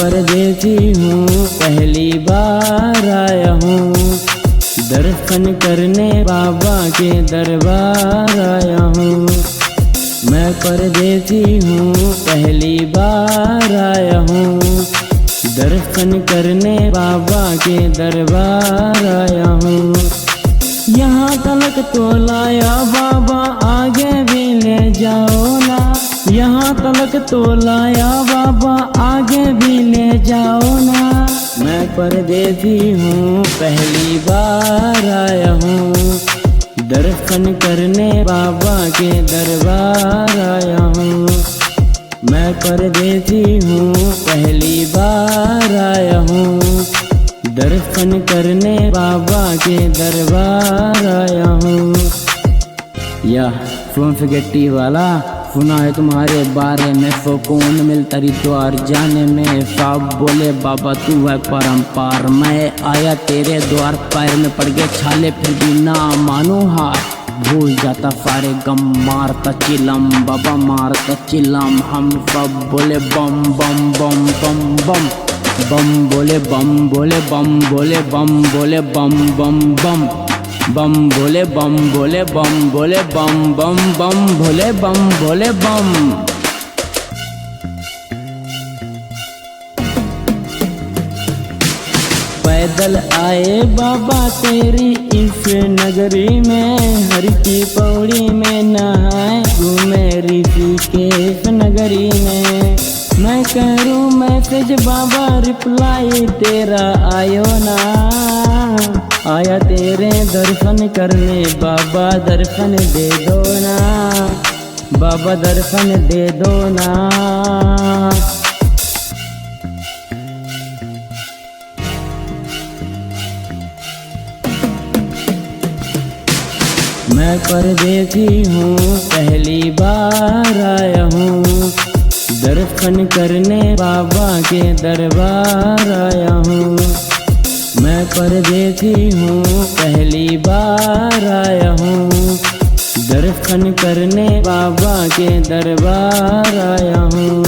परदेसी हूँ पहली बार आया हूँ, दर्शन करने बाबा के दरबार आया हूँ। मैं परदेसी हूँ पहली बार आया हूँ, दर्शन करने बाबा के दरबार आया हूँ। यहाँ तलक तो लाया बाबा आगे भी ले जाओ ना, यहाँ तलक तो लाया बाबा आगे भी ले जाओ ना। मैं परदेसी हूँ पहली बार आया हूँ, दर्शन करने बाबा के दरबार आया हूँ। मैं परदेसी हूँ पहली बार आया हूँ, दर्शन करने बाबा के दरबार आया हूँ। या फोन फगेटी वाला सुना है तुम्हारे बारे में, सुकून मिलता हरिद्वार जाने में। साहब बोले बाबा तू है परमपार, मैं आया तेरे द्वार, पैर में पड़ गए छाले फिर भी ना मानो हार। भूल जाता सारे गम मारता चिलम, बाबा मारता चिलम। हम सब बोले बम बम बम बम बम बम, बोले बम बोले बम बोले बम बोले बम बम बम बम बोले बम बोले बम बोले बम बम बम भोले बम भोले बम। पैदल आए बाबा तेरी इस नगरी में, हर की पौड़ी में नहाए घूमे ऋषिकेश नगरी में। मैं करूँ मैसेज बाबा रिप्लाई तेरा आयो ना, आया तेरे दर्शन करने बाबा दर्शन दे दो ना, बाबा दर्शन दे दो ना। मैं परदेसी हूँ पहली बार आया हूँ, दर्शन करने बाबा के दरबार आया हूँ। मैं परदेसी हूँ पहली बार आया हूँ, दर्शन करने बाबा के दरबार आया हूँ।